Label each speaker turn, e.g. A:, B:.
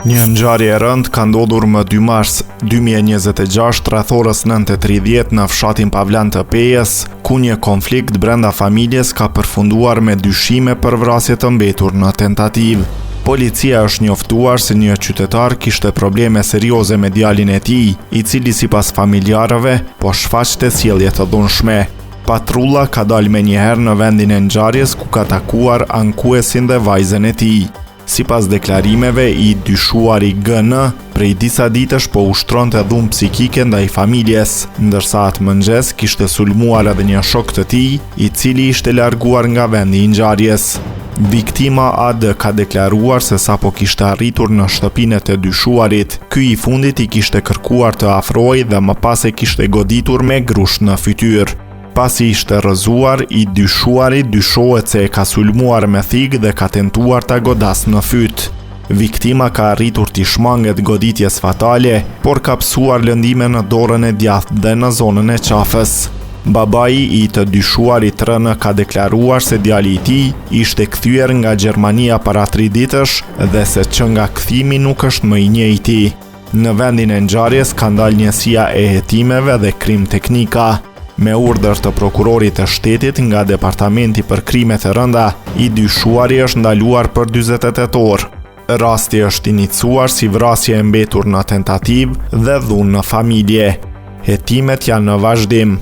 A: Një ngjarje e rëndë ka ndodhur më 2 mars 2026 rreth orës 9:30 në fshatin Pavlan të Pejës, ku një konflikt brenda familjes ka përfunduar me dyshime për vrasje të mbetur në tentativë. Policia është njoftuar se një qytetar kishte probleme serioze me djalin e tij, i cili sipas familjarëve po shfaqte sjellje të dhunshme. Patrulla ka dalë menjëherë në vendin e ngjarjes ku ka takuar ankuesin dhe vajzën e tij. Sipas deklarimeve, i dyshuari GN prej disa ditësh po ushtronte dhunë psikike ndaj familjes, ndërsa atë mëngjes kishte sulmuar edhe një shok të tij, i cili ishte larguar nga vendi i ngjarjes. Viktima AD ka deklaruar se sapo kishte arritur në shtëpinë e të dyshuarit, ky i fundit i kishte kërkuar të afrohej dhe më pas e kishte goditur me grusht në fytyrë. Pasi ishte rrëzuar, i dyshuari dyshohet se e ka sulmuar me thikë dhe ka tentuar ta godasë në fyt. Viktima ka arritur t'i shmanget goditjes fatale, por ka pësuar lëndime në dorën e djathtë dhe në zonën e qafës. Babai i të dyshuarit RN ka deklaruar se djali i tij ishte kthyer nga Gjermania para tri ditësh dhe se që nga kthimi nuk është më i njëjti. Në vendin e ngjarjes kanë dalë njësia e hetimeve dhe krim teknika. Me urdhër të prokurorit të shtetit nga Departamenti për Krime të Rënda, i dyshuari është ndaluar për 48 orë. Rasti është inicuar si vrasje e mbetur në tentativë dhe dhunë në familje. Hetimet janë në vazhdim.